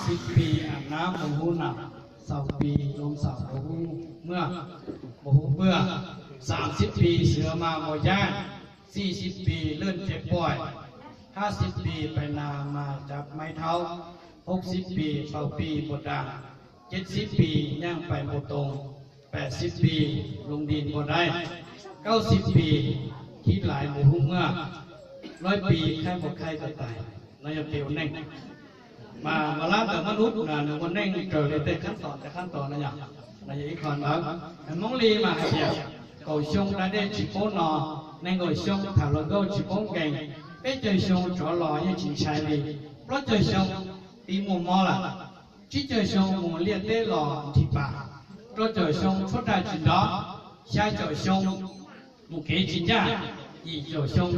Pib pis as nab mus hub nam, xaus pis loos xaus mus hub muaj, mus hub pwj, xaam xib pis xwm mas mus yaab, xij xib pis lwj cev puaj, hab xib pis pais nas mas cav maiv thaub, hub xib pis paus pis npua daag, ceb xib pis nyaaj pais npua toos, peb xib pis lug nti npua daib, kaub xib pis khib lais mus hub muaj, nuaib pis khaib npua khaib ko taag. No yog pis ua neej. Mas mas lab ntawm mab lub na nws ua neej raws li tej khab tom tej khab tom no yog, no yog ib qho ntawd. Hmoob li mas hais tias kaum xyoo da dej tsis paub no, nees nkaum xyoo tham hluas nkauj tsis paub nkees, peb caug xyoo tsov los yeej tsis ntshai li, plaub caug xyoo pib muaj mob lawm, tsib caug xyoo mus liaj teb los nrhis pas, rau caum xyoo tshuab dag tsis nrov, xya caum xyoo mus kev tsis ncaj, yim caum xyoo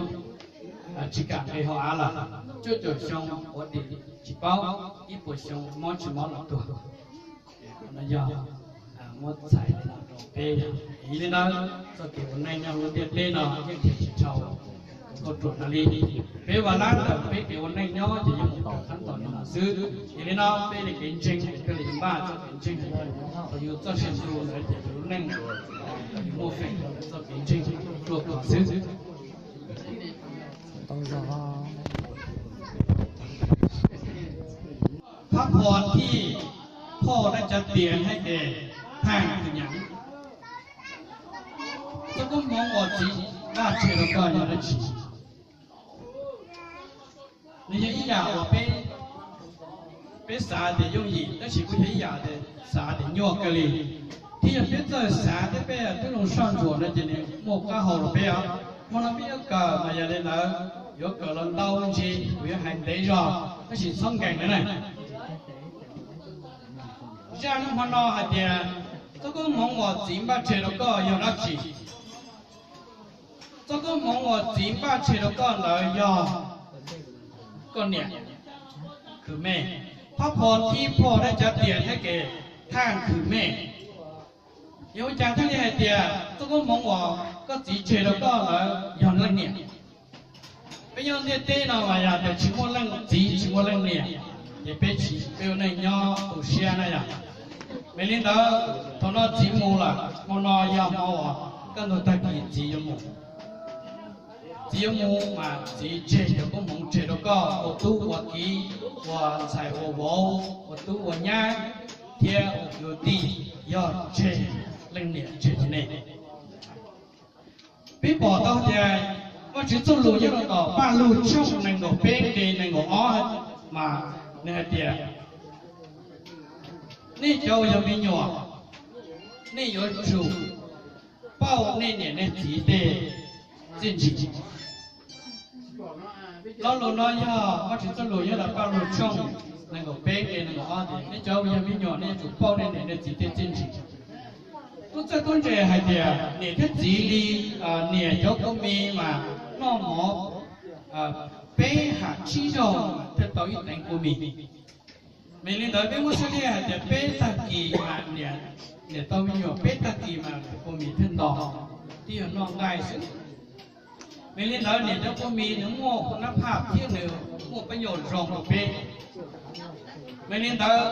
tsis kam nqes hauv av lawm, cuaj caum xyoo ua tim tsis paub, ib puas xyoo mob tsis mob los tuag. No yog muab txhais li no rau peb. Yog li ntawd txoj kev ua neej nyob hauv lub ntiaj teb no yeej qhia tsis dhau kauj ruam no li. Peb vaj lab ntawm peb kev ua neej nyob ces yeej mus kawm khab tom li no xwb. Yog li no peb li kev ntseeg thiaj li npaj txoj kev ntseeg, thaum yus txoj sia ntu ntawd ces yus lub neej muaj feem txoj kev ntseeg ruaj khov xwb. Phab pho thib phauj dab cav tias hais tias thaaj kws nyam. Txoj koob hmoov uas txiv npaj tseg rau koj yog dab tsi? Nws yog ib yam uas peb, peb xav tias yooj yim tab sis kuj yog ib yam tias xav tias nyuaj kawg li. Thiab yog peb txawj xav thiab peb twb zoo soj ntsuam no ces nws muaj qab hau rau peb os. Hmo no peb yuav kawm mas yog li ntawd yuav kawm los ntau ntsis, kuv yuav hais ntev zog tab sis txhob nkees na. Zaj lub hmo no hais tias txoj koob hmoov uas txiv npaj tseg rau koj yog dab tsi? Txoj koob hmoov uas txiv npaj tseg rau koj ntawd yog koj niam khwv mej. Phab pho thib phauj dab cav tias hais tias thaaj khwv mej. Yog ua cas thiaj li hais tias txoj koob hmoov uas koj txiv tseg rau koj ntawd yog leej niam? Peb nyob ntiaj teb no mas yog tias tsis muaj leej txiv tsis muaj leej niam, ces peb tsis, peb ua neej nyob tu siab na yog. Vim li ntawd thaum no txiv mus lawm, hmo no yog hmo uas kaj ntug tag kis txiv yuav mus. Txiv yuav mus mas txiv tseg cov koob hmoov tseg rau koj ua tub ua kiv, ua ntxhais ua vauv, ua tub ua nyab, thiab ua kwv ua tij, yog tseg leej niam tseg rau nej. Peb pom tau tias Vajtswv txoj lus nyob rau tom Paj Lug tshooj nees nkaum peb nqe nees nkaum ob mas nws hais tias, nej cov uas yog me nyuam, nej yuav tsum pauj nej niam nej txiv tej txiaj ntsig. Lo lus no yog Vajtswv txoj lus nyob rau Paj Lug tshooj nees nkaum peb nqe nees nkaum ob tias nej cov uas yog me nyuam nej yuav tsum pauj nej niam nej txiv tej txiaj ntsig. Tub txawj tub ntse hais tias niam thiab txiv li niam cov kua mis mas noj mov peb ham tsib zaug thiaj tau ib teev kua mis. Vim li ntawd peb muab xab liaj hais tias peb tag kis mas niam, niam tau me nyuam peb tag kis mas kua mis thiaj nto, twb yog noj nqaij xwb. Vim li ntawd niam cov kua mis nws muaj nab phaj thiab nws muaj pab nyuam zoo rau peb. Vim li ntawd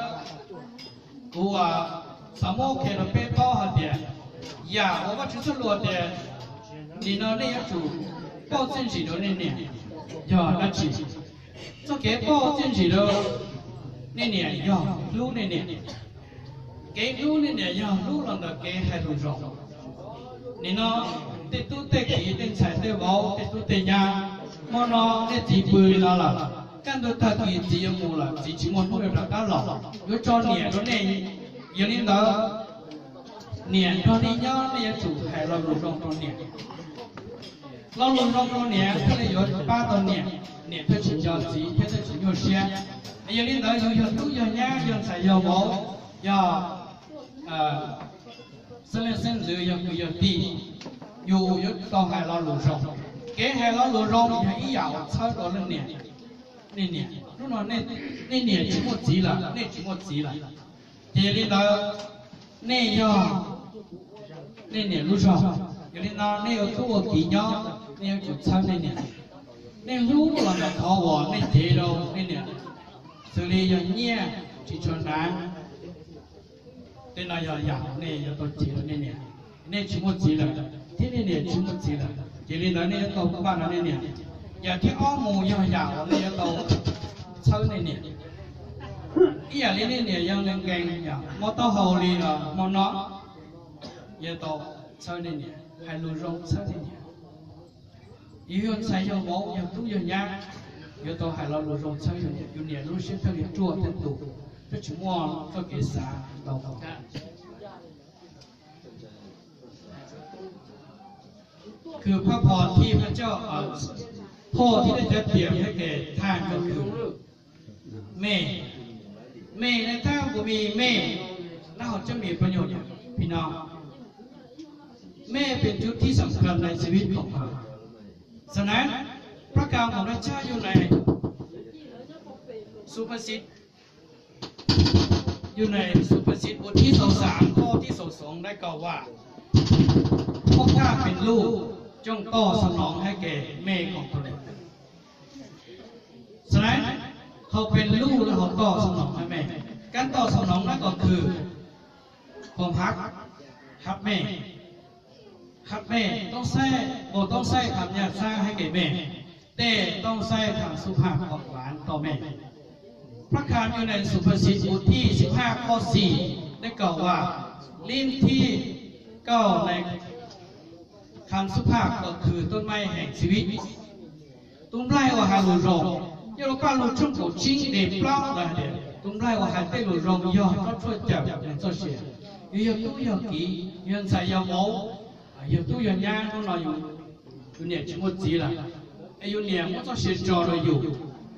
kuv xav muab qhia rau peb paub hais tias yam uas Vajtswv txoj lus tias nim no nej yuav tsum pauj txiaj ntsig rau nej niam yog dab tsi? Txoj kev pauj txiaj ntsig rau nej niam yog hlub nej niam. Kev hlub nej niam yog hlub los ntawm kev hais lus zoo. Nim no tej tub tej kiv tej ntxhais tej vauv tej tub tej nyab, hmo no nej txiv pw li no lawm, kaj ntug tag kis txiv yuav mus lawm txiv tsis muaj hnub yuav rov qab los, yuav tso niam rau nej. Yog li ntawd niam nrog nej nyob nej yuav tsum hais lo lus zoo rau niam. Lo lus zoo rau niam thiaj li yuav pab tau niam, niam thiaj tsis nco txiv thiab thiaj tsis nyuaj siab. Yog li ntawd yus yog tub yog nyab yog ntxhais yog vauv, yog xeeb leej xeeb ntxwv yog kwv yog tij, yus yuav tau hais lo lus zoo. Kev hais lo lus zoo yog ib yam uas txhawb rau leej niam. Nej niam, hnub no nej niam tsis muaj txiv lawm, nej tsis muaj txiv lawm, ces yog li ntawd nej yog nej niam lub zog. Yog li no nej ua tub ua kiv nyob nej yuav tsum txhawb nej niam. Nej hlub los ntawm qhov uas nej cev rau nej niam, xws li yog nyiaj, tsis tshua hnav. Tej no yog yam nej yuav tau cev rau nej niam. Nej tsis muaj txiv lawm thiab nej niam tsis muaj txiv lawm, ces li ntawd nej yuav tau npaj rau nej niam. Yam thib ob mus yog yam uas nej yuav tau txhawb nej niam. Ib yam li nej niam yog nkees nkees, yog mob taub hau li hmo no, yuav tau txhawb nej niam, hais lus zoo txhawb nej niam. Yus yog ntxhais yog vauv, yog tub yog nyab, yuav tau hais lo lus zoo txhawb yus niam. Yus niam lub siab thiaj li ruaj thiab tus, thiaj tsis muaj txoj kev xav ntau. Kws phaj phom thij phaj coj, phoj thib dej cov tiam thiab ke thaj nkaus kws mej, mej ne thaj nkaus mi mej, nab hom coj mi poj nyom phi no. Mej pes cub thib xam khas nais txiv vib khoom hawm. Xam nas, pab kas moos dab tshaj yug nais, xu phaj xib, yug nais xu phaj xib ua thib xaus xam, phoj thib xaus xoov dab kaus vas, phoj thaj pes luj, cooj toj xam noov hab ke mej koom tau le. Xam nas, hau pes luj lawm hau toj xam noov hab mej, kab toj xam noov nab kom khw, khoom hab, hab mej, hab mej, tooj xaij, nkaus tooj xaij tham nyaj xab hab ke mej, tej tooj xaij tham xu phaj khoom vav toj mej. Pab kas yug nais xu phaj xib ua thij xib phaj phoj xim dab kaus vas, lij thij kaus nais, tham xu phaj kom khw tuaj mej heem txiv vib. Tub nplaig uas hais lus zoo, yog lub paj lug tshooj kaum tsib nqe plaub lawm hais tias tub nplaig uas hais tej lus zoo yog tsob tshuaj cawm neeg txoj sia. Yus yog tub yog kiv, yog ntxhais yog vauv, yog tub yog nyab, hnub no yus niam tsis muaj txiv lawm, es yus niam muab txoj sia tso rau yus,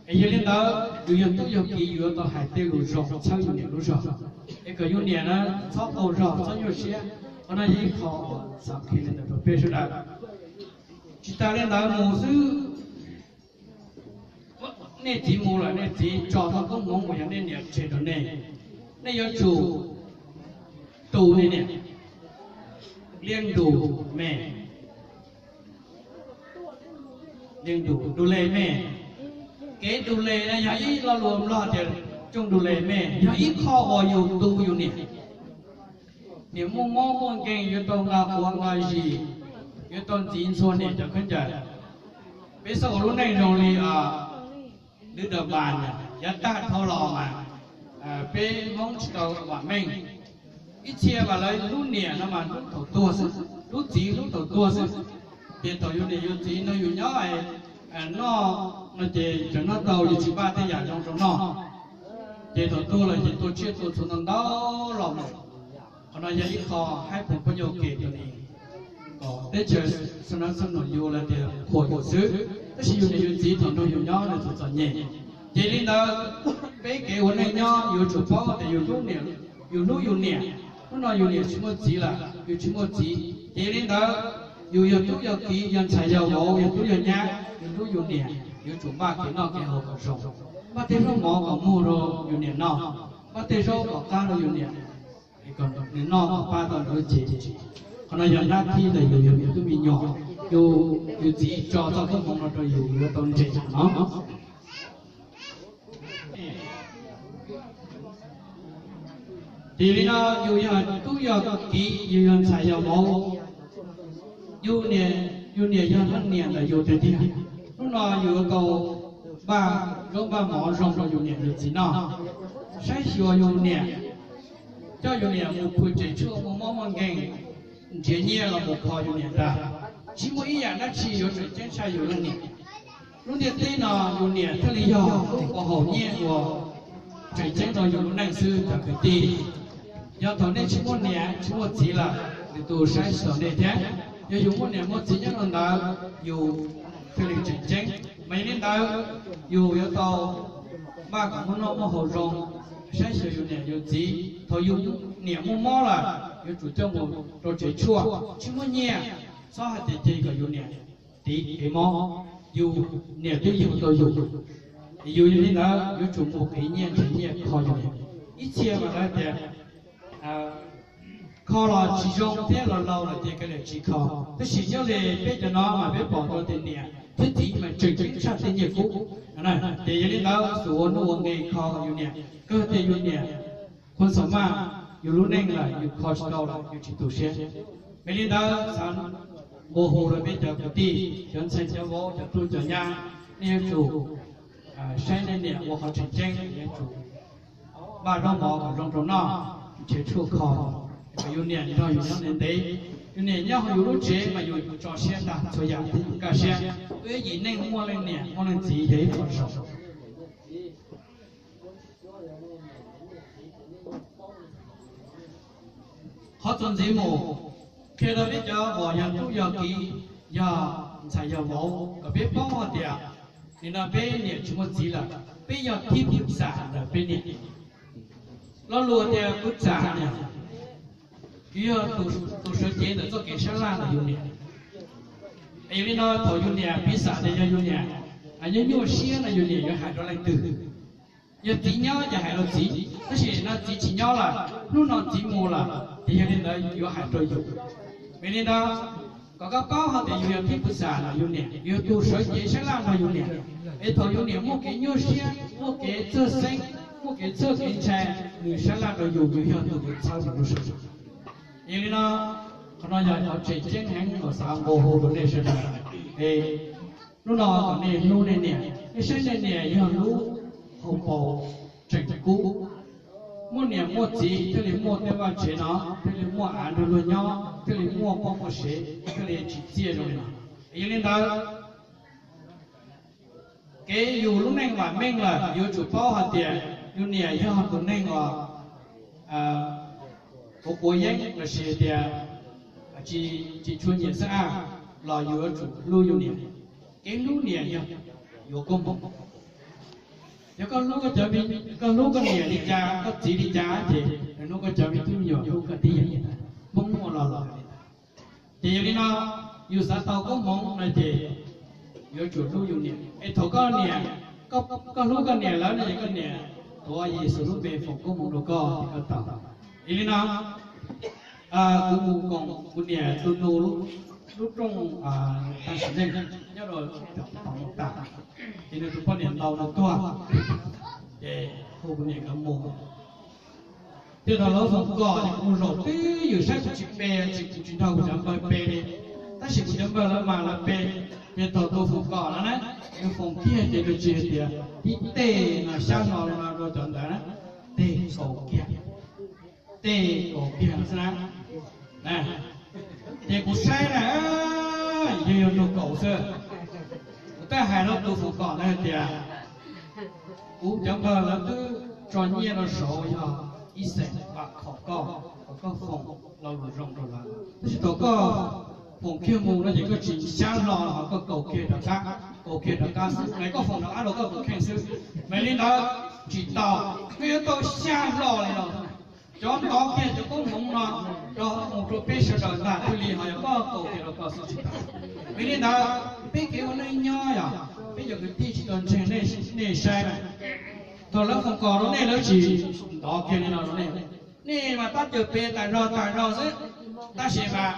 es yog li ntawd yus yog tub yog kiv yus yuav tau hais tej lus zoo txhawb yus niam lub zog, es kom yus niam na txhob qaug zog txhob nyuaj siab. Qhov no yog ib qho uas xav qhia li ntawd rau peb sawv daws. Tsis tas li ntawd mus xwb, nej txiv mus lawm nej txiv tso txoj koob hmoov mus yog nej niam tseg rau nej, nej yuav tsum tu nej niam, liab ntus mej, liab ntus du le mej. Kev du le na yog ib lo lus Nplog tias cooj du le mej, yog ib qho uas yus tu yus niam. Niam muaj mob muaj nkeeg yuav tau nqa quav nqa zis, yuav tau ntxiv ntxhua niam cov khaub ncaws. Peb xav ua lub neej zoo li Lwm Dam Npas, yav tag dhau los mas peb Hmoob tsis tau vam meej. Ib txhia mas lawv hlub niam no mas hlub thaum tuag xwb, hlub txiv hlub thaum tuag xwb. Ces thaum yus niam yus txiv nrog yus nyob noj no ces tseem noj tau, yus tsis npaj tej yam zoo rau noj, ces thaum tuag lawm ces tua tsiaj tua txhu ntau ntau los mus. Qhov no yog ib qho haib phoom poj nyuj kev rau ni, kom teb chaws xab nab xab num yus los tias qhuas yus xwb, tab sis yus niam yus txiv thaum nrog yus nyob nws txom txom nyem. Ces li ntawd, peb kev ua neej nyob yuav tsum paub tias yus hlub, yus hlub yus niam. Hnub no yus niam tsis muaj txiv lawm, yus tsis muaj txiv, ces li ntawd, yus yog tub yog kiv, yog ntxhais yog vauv, yog tub yog nyab, yus hlub yus niam yuav tsum npaj kev noj kev haus kom zoo, npaj tej zaub mov kom muag rau yus niam noj, npaj tej zaub kom qab rau yus niam, kom nws noj kom pab tau nws lub cev. Qhov no yog nab thib ntawm yus yog me tub me nyuam, yus, yus txiv tso txoj koob hmoov no rau yus, yus yuav tau nres no. Ces li no yus yog tub yog kiv, yus yog ntxhais yog vauv, yus niam, yus niam yog leej niam ntawm yus tiag tiag. Hnub no yus yuav tau npaj zaub npaj mov zoo rau yus niam yus txiv noj, saib xyuas yus niam, coj yus niam mus pw tsev tshuaj, muaj mob muaj nkeeg, nrhiav nyiaj los mus kho yus niam ntag. Tsis muaj ib yam dab tsi yuav tseem ceeb tshaj yus leej niam. Lub ntiaj teb no yus niam thiaj li yog lub pov haum nyiaj uas tseem ceeb rau yus lub neej xwb cov kwv tij. Yog thaum nej tsis muaj niam tsis muaj txiv lawm, lwm tus saib xyuas nej thiab. Yog yus muaj niam muaj txiv nyob rau ntawd, yus thiaj li tseem ceeb. Mas yog li ntawd, yus yuav tau npaj kom muaj noj muaj haus zoo, saib xyuas yus niam yus txiv. Thaum yus niam muaj mob lawm, yuav tsum coj mus rau tsev tshuaj, tsis muaj nyiaj, txhob hais tias cia kom yus niam tiv kev mob, yus niam twb yug tau yus. Yus yog li ntawd yuav tsum mus qiv nyiaj nrhiav nyiaj kho yus niam. Ib txhia mas lawv tias kho los tsis zoo thiab, los laus lawm ces kav liam tsis kho. Tab sis nyob li peb cov no mas peb pom tau tias niam thiab txiv mas tseem ceeb tshaj tej nyiaj kub. Ces yog li ntawd xub ua nuj ua nqi kho yus niam, kawg tias yus niam khuv xim maj, yus lub neej lawm yus kho tsis tau lawm yus tsis tu siab. Vim li ntawd xav nqua hu rau peb cov kwv tij, cov ntxhais cov vauv, cov tub cov nyab, nej yuav tsum saib nej niam ua qhov tseem ceeb, yuav tsum npaj zaub mov kom zoo rau noj, nrhiav tshuaj kho, kom yus niam nrog yus nyob ntev ntev. Yus niam nyob hauv yus lub tsev mas yus tso siab tag txhua yam thiab yus kaj siab. Wb ib yim neej muaj leej niam muaj leej txiv yog ib qho zoo. Qhov txuas ntxiv mus, qhia rau peb cov uas yog tub yog kiv, yog ntxhais yog vauv kom peb paub hais tias nim no peb niam tsis muaj txiv lawm, peb yog thib pwm xam ntawm peb niam. Lo lus tias pwm xam ne, yog tus sawv cev ntawm txoj kev sab laj ntawm yus niam. Yog li no thaum yus niam piv xam tias yog yus niam nyuaj nyuaj siab no yus niam yuav hais rau leej twg? Yog txiv nyob ces hais rau txiv, tab sis no txiv tsis nyob lawm, hnub no txiv mus lawm ces yog li ntawd yuav hais rau yus. Vim li ntawd, kom koj paub hais tias yus yog thib pwm xam ntawm yus niam, yus yog tus sawv cev sab laj nrog yus niam. Es thaum yus niam muaj kev nyuaj siab, muaj kev txhawj xeeb, muaj kev txhawj kev ntshai, nws sab laj rau yus, yus yog tus uas txhawb nws lub siab. Yog li no, qhov no yog qhov tseem ceeb heev uas xav nqua hu rau nej sawv daws. Es hnub no kom nej hlub nej niam, nej saib nej niam yog lub hauv paus tseem kub. Muaj niam muaj txiv thiaj li muaj tej vaj tsev no, thiaj li muaj av nrog luag nyob, thiaj li muaj poj muaj sev, thiaj li tsim txiaj zoo li no. Yog li ntawd, kev yus lub neej vam meej lawm yuav tsum paub hais tias yus niam yog tus neeg uas quav quav yeeb lossis tias tsis tshua nyiam xab ab los yus yuav tsum hlub yus niam. Kev hlub niam yog yuav koob hmoov. Yog koj hlub koj cov, koj hlub koj niam li cas koj txiv li cas ces hnub koj cov me tub me nyuam hlub koj tib yam li ntawd. Hmoob muaj lo lus li ntawd. Ces yog li no, yus xav tau koob hmoov no ces yuav tsum hlub yus niam. Es thaum koj niam, koj hlub koj niam lawm no ces koj niam tuav Yexus lub npe foom koob hmoov rau koj ces koj tau. Yog li no, kuv mus koom kuv niam tus nus lub rooj tag sim neej nyob rau tom tas, ces nws tus poj niam ntau nws tuag, ces hu kuv niam nkawd mus. Tej thaum lawv foom kom ces kuv mus zaum twb ywm saib kuv tsis pe, tsis, kuv tsis nrog kuv cov npawg pe li. Tab sis kuv cov npawg lawv mas lawv pe. Ces thaum tus foom kom no na, nws foom kiag ces nws tsis hais tias tib teg no xyab hlo li no rau cov ntawd na, teg kaum kiag, teg kaum kiag no xwb na. Ces kuv saib na, yog yog nug kaum xwb. Kuv twb hais rau tus foom kom ntawd hais tias kuv cov npawg lawv twb tso nyiaj rau saud yog ib xeem vam khom koj, kom koj foom lo lus zoo rau lawv, tab sis thaum koj foom kiag mus no ces koj tsis xyab hlo los ho koj kaum kiag rov qab, kaum kiag rov qab xwb, koj foom rov qab rau koj tus kheej xwb. Mas li ntawd tsis tau, koj yuav tau xyab hlo li no. Cov ntov kiag cov koob hmoov no rau mus rau peb sawv daws ntag, thiaj li ho yog koj kaum kiag rau koj xwb tsis tau. Vim li ntawd, peb kev ua neej nyob yog peb cov kwv tij tsis tau ntseeg, nej saib na, thaum lawv foom kom rau nej lawv tsis ntov kiag li no rau nej, nej mas tab cawg pe tas zog tas zog xwb, tab sis mas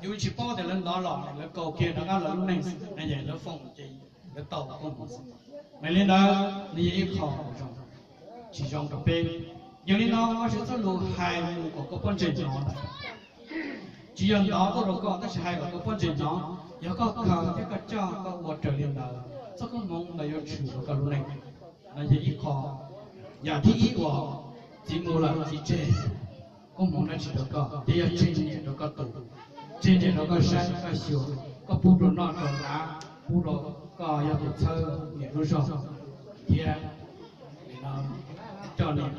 yus tsis paub tias lawv ntov los lawv kaum kiag rov qab lawv lub neej, lawv foom ces lawv tau koob hmoov xwb. Mas li ntawd nws yog ib qho tsis zoo rau peb. Yog li no, Vajtswv txoj lus hais mus kom koj pob ntseg hnov ntawd, tsis yog ntov tuaj rau koj tab sis hais kom koj pob ntseg hnov. Yog koj khaws thiab koj coj koj ua raws li ntawd, txoj koob hmoov ntawd yuav tshwm rau koj lub neej. No yog ib qho. Yam thib ib uas txiv mus lawm txiv tseg, koob hmoov dab tsi rau koj? Ces yog tseg niam rau koj tus, tseg niam rau koj saib koj xyuas, koj pub rau noj rau hnav, pub rau koj yog tus txhawb niam lub zog thiab coj niam.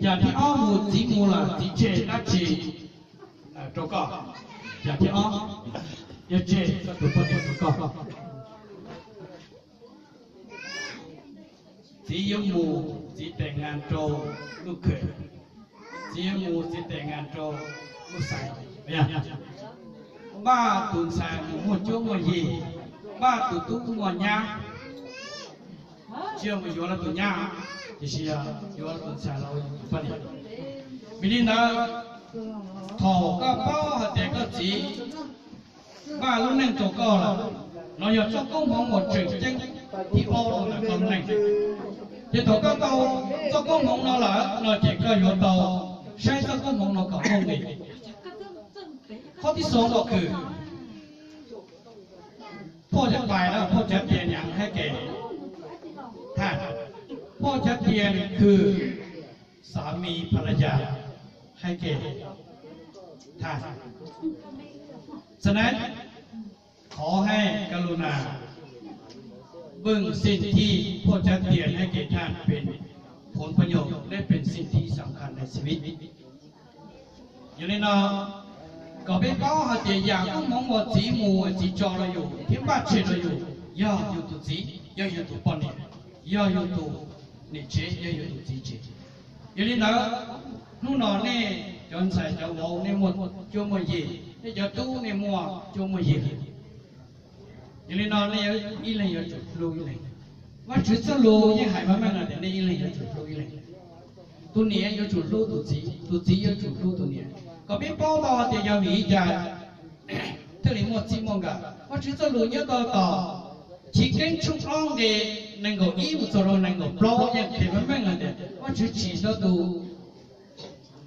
Yam thib ob mus, txiv mus lawm txiv tseg dab tsi rau koj? Yam thib ob, yog tseg koj tus poj niam rau koj. Txiv yuav mus txiv tes nas rau lub khawm, txiv yuav mus txiv tes nas rau lub xaiv. Npaj tus ntxhais mus muaj cuab muaj yig, npaj tus tub muaj nyab, tsis yog mus yuav lawv tus nyab, tiam sis yog yuav tus ntxhais los ua poj niam. Vim li ntawd, thaum koj paub hais tias koj txiv npaj lub neej rau koj lawm, No yog txoj koob hmoov uas tseem ceeb thib ob rau ntawm koj lub neej. Ces thaum koj tau txoj koob hmoov no lawm no ces koj yuav tau saib txoj koob hmoov no kom muaj nqis. Qhov thib xoom los kws พ่อจะไปแล้ว พ่อจะเปลี่ยนอย่างให้แก่ท่าน พ่อจะเปลี่ยนคือสามีภรรยาให้แก่ท่าน ฉะนั้น ขอให้กรุณาเบิ่งสิ่งที่พ่อจะเปลี่ยนให้แก่ท่านเป็นผลประโยชน์และเป็นสิ่งที่สำคัญในชีวิต Yog li no, kom peb paub hais tias yam koob hmoov uas txiv mus txiv tso rau yus thiab npaj tseg rau yus, yog yus tus txiv, yog yus tus poj niam, yog yus tus niam tsev, yog yus tus txiv tsev. Yog li ntawd, hnub no nej cov ntxhais cov vauv nej muaj cuab muaj yig, nej cov tub nej muaj cuab muaj yig. Yog li no nej ib leeg yuav tsum hlub ib leeg. Vajtswv txoj lus yeej hais meej meej no tias nej ib leeg yuav tsum hlub ib leeg. Tus niam yuav tsum hlub tus txiv, tus txiv yuav tsum hlub tus niam. Kom peb paub tau tias yog vim li cas thiaj li muaj txij muaj nkawm. Vajtswv txoj lus nyob rau tom Chiv Keeb tshooj ob nqe nees nkaum ib mus txog rau nees nkaum plaub yeej qhia meej meej hais tias Vajtswv tsim rau tus,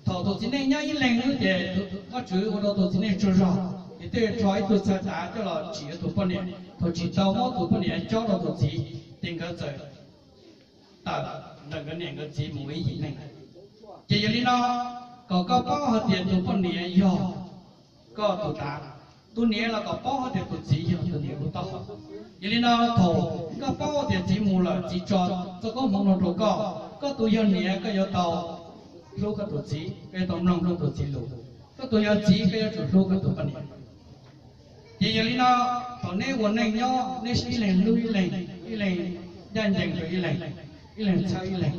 thaum tus txiv neej nyob ib leeg xwb ces Vajtswv ua rau tus txiv neej tsaug zog, ces thiaj rho ib tug txhais tav coj los tsim rau tus poj niam. Thaum tsim tau muab tus poj niam cob rau tus txiv, ces nkawd txawm tawm ntawm nkawd niam nkawd txiv mus ua ib yim neeg. Ces yog li no, kom koj paub hais tias tus poj niam yog koj tus tav, tus niam los kom paub hais tias tus txiv yog tus niam tus taub hau. Yog li no, thaum koj paub tias txiv mus lawm, txiv tso txoj koob hmoov no rau koj, koj tus yog niam koj yuav tau hlub koj tus txiv, koj yuav tau mloog koj tus txiv lus. Koj tus yog txiv koj yuav tsum hlub koj tus poj niam. Ces yog li no, thaum neb ua neej nyob neb ib leeg hlub ib leeg, ib leeg ncaj ncees rau ib leeg, ib leeg txhawb ib leeg,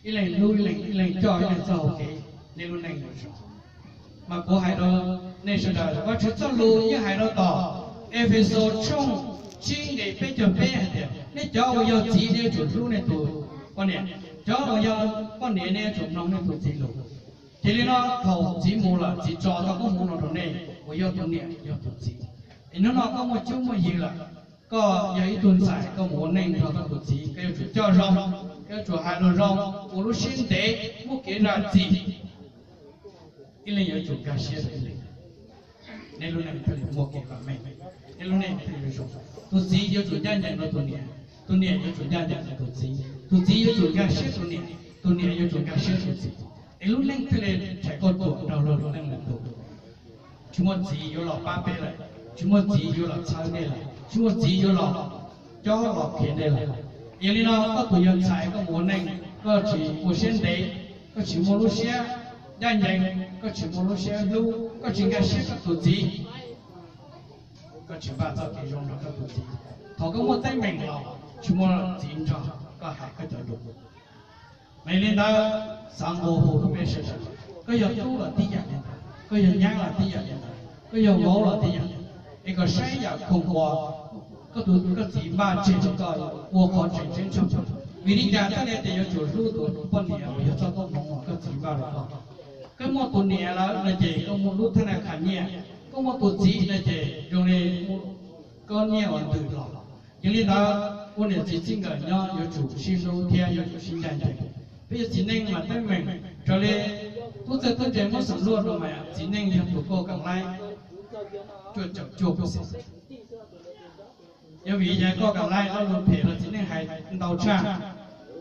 ib leeg hlub ib leeg, ib leeg coj ib leeg txoj hau kev, nej lub neej yuav zoo. Mas kuv hais rau nej sawv daws, Vajtswv txoj lus yeej hais rau tom Efexus tshooj tsib nqe peb caug peb hais tias nej cov uas yog txiv nej yuav tsum hlub nej tus poj niam, cov uas yog poj niam nej yuav tsum mloog nej tus txiv lus. Ces li no, thaum txiv mus lawm txiv tso tau koob hmoov no rau nej uas yog tus niam yog tus txiv. Es hnub no koj muaj cuab muaj yig lawm, koj yog ib tug ntxhais koj mus ua neej nrog koj tus txiv, koj yuav tsum coj zoo, koj yuav tsum hais lus zoo, ua lub siab ntev, muaj kev zam txim, ib leeg yuav tsum nkag siab rau ib leeg. Nej lub neej thiaj li muaj kev vam meej, nej lub neej thiaj li zoo. Tus txiv yuav tsum ncaj ncees rau tus niam, tus niam yuav tsum ncaj ncees rau tus txiv, tus txiv yuav tsum nkag siab rau niam, tus niam yuav tsum nkag siab rau txiv. Es lub neej thiaj li tshais koj tuam rau luag lub neej lwm tus. Tsis muaj txiv yuav los pab peb lawm, tsis muaj txiv yuav los txhawb nej lawm, tsis muaj txiv yuav los cob los khiav nej lawm. Yog li no, koj tus yog ntxhais koj mus ua neej, koj tsis ua siab ntev, koj tsis muaj lub siab ncaj ncees, koj tsis muaj lub siab hlub, koj tsis nkag siab koj tus txiv, koj tsis npaj txoj kev zoo nrog koj tus txiv. Thaum koj muaj teeb meem los tsis muaj txiv nrog koj hais koj cov lus. Mas li ntawd, xav nqua hu rau peb sawv daws, koj yog tub los tib yam li ntawd, koj yog nyab los tib yam li ntawd, koj yog vauv los tib yam li ntawd, es kom saib yam khoom uas koj tus koj txiv npaj tseg rau koj ua qhov tseem ceeb tshaj plaws. Vim li cas thiaj li tias yuav tsum hlub tus poj niam uas yog txoj koob hmoov uas koj txiv npaj rau koj? Koj muaj tus niam lawm no ces koj muaj lub thaj naj qha nyiaj, koj muaj tus txiv no ces zoo li koj nyiaj uas ntws los. Yog li ntawd, ua niam txiv txij nkawm nyob yuav tsum sib hlub thiab yuav tsum sib ncaj ncees. Peb yog txiv neej mas teeb meem raws li tub txawj tub ntse muab xeem luaj rau mas txiv neej yog tus kauj kam laib cuaj caum cuaj pes xees. Yog vim yog kauj kam laib lo lus phem los txiv neej hais ntau tshaj.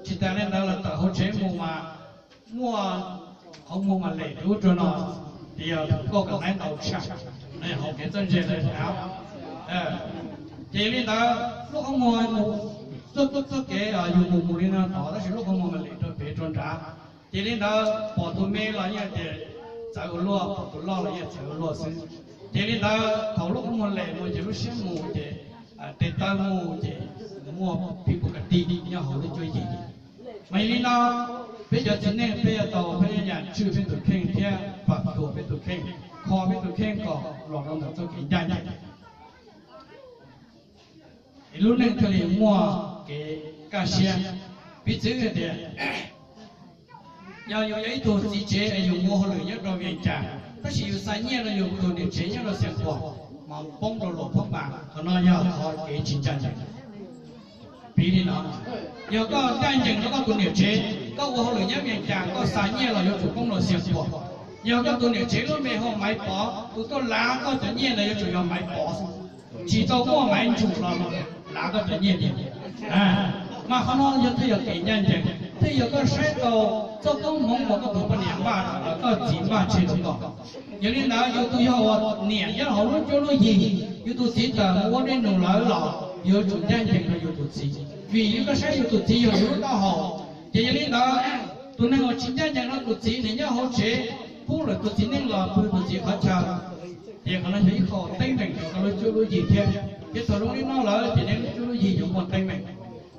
Tsis tas li ntawd los tawm hauv tsev mus mas muaj qhov muag mas lem rau ub rau no, ces yog kauj kam laib ntau tshaj, no yog hauv kev txawj ntse lawv hais. Ces li ntawd lub qhov muag mus, txoj txoj kev yus mus mus li no tod tab sis lub qhov muag mas lem rau pem rau nrad. Ces li ntawd pom tus me los yeej tias txawv ua luaj, pom tus loj los yeej txawv ua luaj xwb. Ces li ntawd thaum lub qhov muag lem mus ces lub siab mus ces tes taw mus ces muaj phib pus kas tis nyob hauv lub cuab yig. Mas yog li no, peb cov txiv neej peb yuav tau peb yam tswj peb tus kheej thiab pam tuam peb tus kheej, kho peb tus kheej kom los rau ntawm txoj kev ncaj ncees, es lub neej thiaj li muaj kev kaj siab. Piv txwv hais tias, yog yus yog ib tug txiv tsev es yus mus ua hauj lwm nyob rau Vias Cas, tab sis yus xa nyiaj rau yus tus niam tsev nyob rau Xeev Khuam, mas poob rau luam phab npas. Qhov no yog qhov kev tsis ncaj ncees. Piv li no, yog koj ncaj ncees rau koj tus niam tsev, koj ua hauj lwm nyob Meskas koj xa nyiaj los yuav tsum poob rau Xias Khuam. Yog koj tus niam tsev lub npe hu Maiv Pov, tus tuaj lav koj cov nyiaj ntawd yuav tsum yog Maiv Pov, tsis tau muaj Maiv Ntsum los lav koj cov nyiaj li. Mas qhov no yog thiaj yog kev ncaj ncees, thiaj yog koj saib tau txoj koob hmoov uas koj tus poj niam npaj, koj txiv npaj tseg rau koj. Yog li ntawd yus tus yog ua niam nyob hauv lub cuab lub yig, yus tus txiv tawm mus ua dej num lawm los yuav tsum ncaj ncees rau yus tus txiv, vim yus koj saib yus tus txiv yog yus lub taub hau. Ces yog li ntawd, tus neeg uas tsis ncaj ncees rau tus txiv, nws nyob hauv tsev, pub lawm tus txiv neej los pw tus txiv qhov chaw, ces qhov no yog ib qho teeb meem rau koj lub cuab lub yig thiab. Ces thaum zoo li no lawm ces nej lub cuab lub yig yuav muaj teeb meem.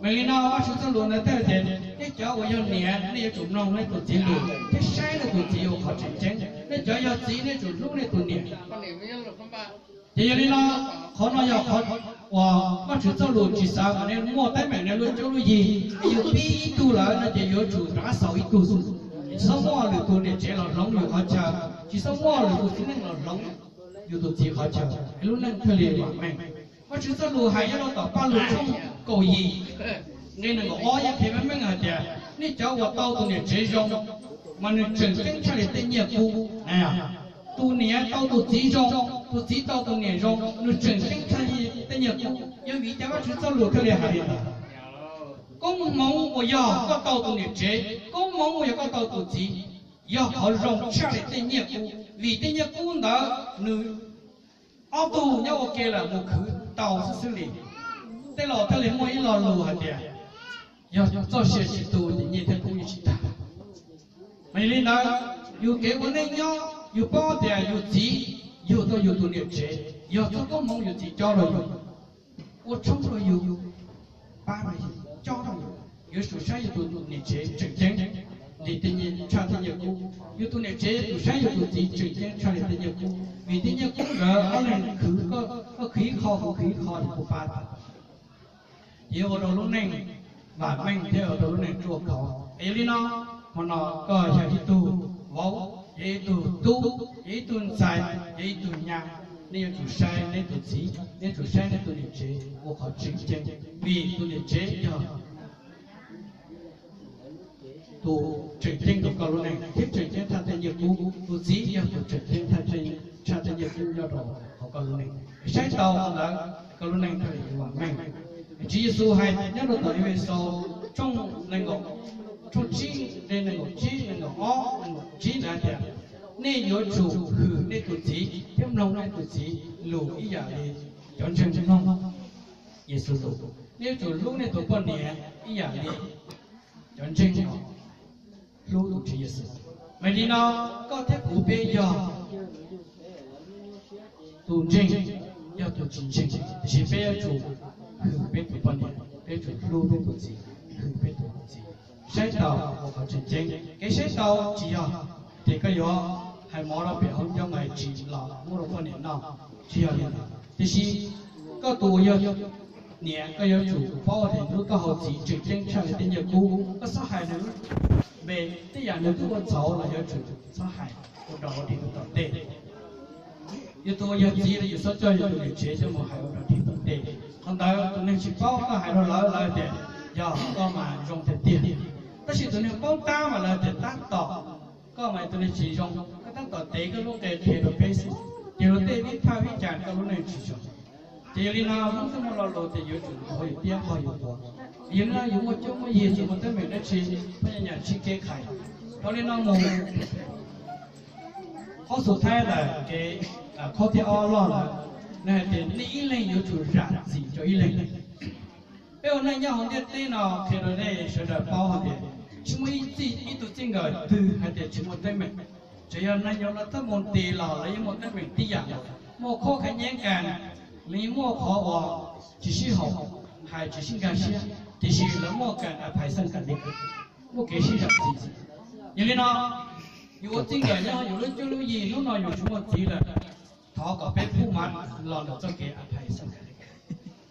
Mas li no Vajtswv txoj lus ntawd thiaj tias nej cov uas yog niam nej yuav tsum mloog nej tus txiv lus thiab saib nej tus txiv ua qhov tseem ceeb. Nej cov yog txiv nej tsum hlub nej tus niam. Ces yog li no, qhov no yog qhov uas Vajtswv txoj lus tsis xav kom nej muaj teeb meem nej lub cuab lub yig. Yus pib ib tug lawm no ces yuav tsum rov qab xaus ib tug xwb. Tsis txhob muaj lwm tus niam tsev los hloov yus qhov chaw, tsis txhob muaj lwm tus txiv neej los hloov yus tus txiv qhov chaw, es lub neej thiaj li vam meej. Vajtswv txoj lus hais nyob rau tom Paj Lug tshooj kaum yim, nqe nees nkaum ob yeej qhia meej meej hais tias nej cov uas tau tus niam tsev zoo, mas nws tseem ceeb tshaj li tej nyiaj kub. Tus niam tau tus txiv zoo, tus txiv tau tus niam zoo, nws tseem ceeb tshaj li tej nyiaj kub. Yog vim cas Vajtswv txoj lus thiaj li hais li ntawd? Koob hmoov uas yog koj tau tus niam tsev, koob hmoov uas yog koj tau tus txiv, yog qhov zoo tshaj li tej nyiaj kub, vim tej nyiaj kub ntawd nws ob tug nyob ua ke lawm mus khwv tau xwb xwb li. Tej laus thiaj li muaj ib lo lus hais tias, yog txoj sia tsis tu ces nyiaj thiab kub yeej tsis tag. Mas yog li ntawd, yus kev ua neej nyob yus paub tias yus txiv yug tau yus tus niam tsev, yog txoj koob hmoov yus txiv cob rau yus, ua tshoob rau yus, pab rau yus, cob rau yus, yuav tsum saib yus tus niam tsev tseem ceeb li tej nyiaj, tshaj tej nyiaj kub. Yus tus niam tsev yuav tsum saib yus tus txiv tseem ceeb tshaj li tej nyiaj kub, vim tej nyiaj kub ntawd ob leeg khwv, koj khwv ib qho kuv khwv ib qho ces puas pab tau. Ces yuav ua rau lub neej vam meej thiab ua rau lub neej ruaj khov. Es yog li no, hmo no koj yog ib tug vauv, yog ib tug tub, yog ib tug ntxhais, yog ib tug nyab, nej yuav tsum saib nej tus txiv, nej yuav tsum saib nej tus niam tsev ua qhov tseem ceeb, vim tus niam tsev yog tus tseem ceeb rau koj lub neej thiab tseem ceeb tshaj tej nyiaj kub. Tus txiv yog tus tseem ceeb tshaj tej nyiaj kub nyob rau hauv koj lub neej. Saib tau qhov ntawd, koj lub neej thiaj li vam meej. Tswv Yexus hais nyob rau tom Efexus tshooj nees nkaum, tshooj tsib, nqe nees nkaum tsib, nees nkaum ob, nees nkaum tsib ntawd tias, nej yuav tsum hwm nej tus txiv thiab mloog nej tus txiv lus ib yam li cov ntseeg mloog Yexus lus. Nej yuav tsum hlub nej tus poj niam ib yam li cov ntseeg hlub tus Tswv Yexus. Mas li no, koj thiab kuv peb yog tus ntseeg, yog tus tsis ntseeg, tiam sis peb yuav tsum hwm peb tus poj niam, peb yuav tsum hlub peb tus txiv, hwm peb tus txiv. Saib taus ua qhov tseem ceeb. Kev saib taus tsis yog tias koj yuav hais mov rau pem hauv ncoo hais tsis los muab rau poj niam noj, tsis yog li ntawd. Tiam sis koj tus uas yog niam, koj yuav tsum paub tias lub taub hau txiv tseem ceeb tshaj li tej nyiaj kub. Koj txhob hais nws lub npe, tej yam nws twb ua txhaum los yuav tsum txhob hais ua dog ua dig rau tom ntej. Yus tus uas yog txiv los yus txhob coj yus tus niam tsev coj mus hais ua dog dig tom ntej. Qhov ntawd tus neeg tsis paub, koj hais rau lawv, lawv tias yog koj mas zoo tiag tiag. Tab sis tus neeg paub tab mas lawv tias tab tom koj mas tus neeg tsis zoo, koj tab tom tev koj lub qe qhia rau peb xwb, ces luag tej vib thaj vib cas koj lub neej tsis zoo. Ces yog li no Hmoob twb muaj lo lus tias yuav tsum nthuav yus tiab qog yus quav. Yog li no yus muaj cuab muaj yig tsis muaj teeb meem dab tsi, pheej nyias nyias sib kev qhais. Dhau li no mus, qhov xub thawj ntawm kev, qhov thib ob loj ntawd, nws hais tias nej ib leeg yuav tsum zam txim rau ib leeg. Peb ua neej nyob hauv ntiaj teb no qhia rau nej sawv daws paub hais tias tsis muaj ib txij, ib tug txij nkawm twg hais tias tsis muaj teeb meem. Tsuas yog neeg nyob los thab mus nti los lawv yeej muaj teeb meem tib yam nkaus, muaj khuab khav nyeeb kas, lawv yeej muaj qhov uas tsis sib haum, hais tsis sib nkag siab, tiam sis lawv muaj kas a phais xeej kas li, muaj kev sib zam txim. Yog li no, yus ua txij nkawm nyob yus lub cuab lub yig hnub no yus tsis muaj txiv lawm, thov kom peb pub mav los ntawm txoj kev a phais xeej kas li,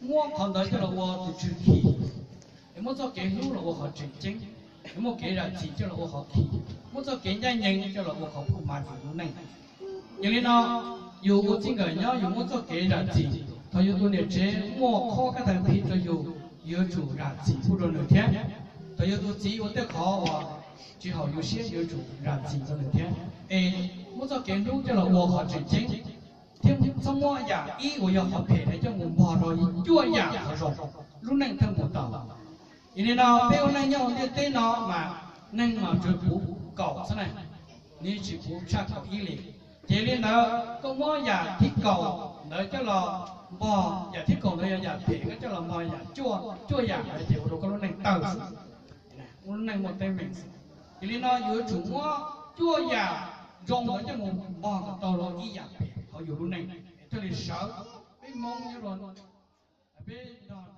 muab qhov ntawd coj los ua tus tswv khi, es muab txoj kev hlub los ua qhov tseem ceeb, es muab kev zam txim coj los ua qhov khi, muab txoj kev ncaj ncees coj los ua qhov pub mav rau lub neej. Yog li no, Yus ua txij nkawm nyob yus muab txoj kev zam txim, thaum yus tus niam tsev muaj qhov kab tag phi rau yus, yuav tsum zam txim pub rau nws thiab. Thaum yus tus txiv ua tej qhov uas tsis haum yus siab yuav tsum zam txim rau nws thiab. Es muab txoj kev hlub coj los ua qhov tseem ceeb, thiab txhob muab yam ib uas yog qhov phem coj mus npog rau cuaj yam qhov zoo, lub neej thiaj mus tau. Yog li no peb ua neej nyob hauv ntiaj teb no mas neeg mas tsuas puv kaum xwb na, nws tsis puv tshaj kaum ib li. Ces li ntawd koj muab yam thib kaum ntawd coj los npog, yam thib kaum ntawd yog yam phem, koj coj los npog yam cuaj yam ntawd ces ua rau koj lub neej tawg xwb, lub neej muaj teeb meem xwb. Yog li no yuav tsum muab cuaj yam zoo ntawd coj mus npog kom tau los ib yam phem hauv yus lub neej, thiaj li sawv. Peb Hmoob nyob rau, peb nrog